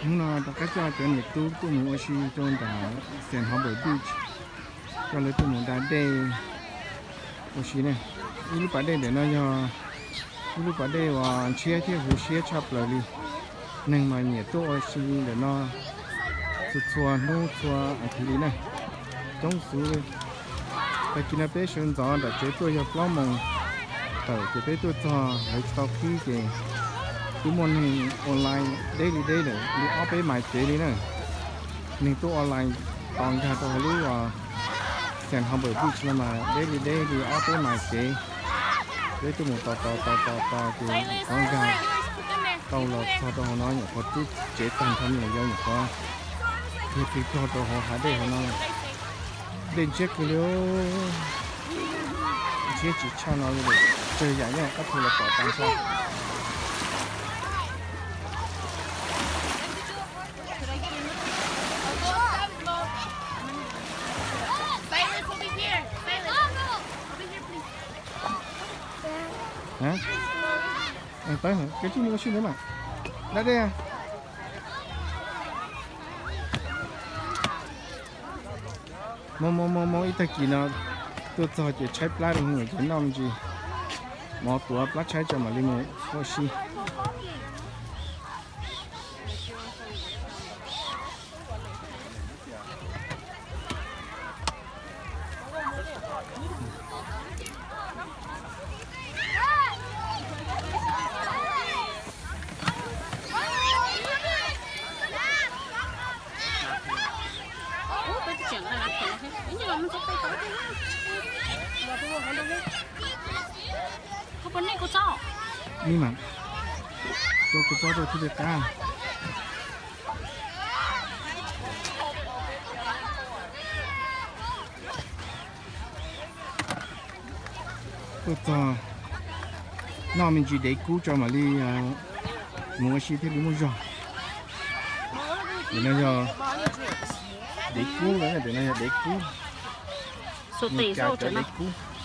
Hnub no rov qab coj cov niam tub tuaj mus ua si rau nram Sand Harbor Beach, coj lawv tuaj mus da dej ua si na. Ib lub pas dej ntawm no yog ib lub pas dej uas ntshiab thiab huv siab tshaj plaws li. Neeg mas nyiam tuaj ua si ntawm no txhua txhua hnub txhua as thiv li na, coob xwb li. Tag kis no peb sawv ntxov nram tsev tuaj yog plaub moos tawm ces peb tuaj txog lawv tsis tau qhib ces twb muaj neeg online deb li deb lawm li ob peb mais kev li na. Neeg tuaj online tos nkag rau hauv lub Sand Harbor Beach no mas deb li deb li ob peb mais kev. Peb tuaj mus tos tos tos tos tos ces rov nkag tau los txog rau hauv no nyuam qhuav rub tsev tag nrho me nyuam yaus nyuam qhuav yog pw rog rau hauv hav dej hauv no. Dej ntshiab kawg li, ntshiab tsis tshaj no li, tsawg yam nyob qab thu los pom tas nrho. Peb tsis mus ua si ntawd mas da dej. Moo moo moo moo ib tag kis no tuaj txog ces tshaib plab rau hauv ces noj me ntsis mov tuav plab tshaib tso mam li mus ua si. Ni mas, rau kuv txob rau thiaj li qab. Tuaj txog noj me ntsis dev kub tso mam li mus ua si thiaj li muaj zog. Ntawm no yog dev kub, ntawm no yog dev kub, Meskas cov dev kub.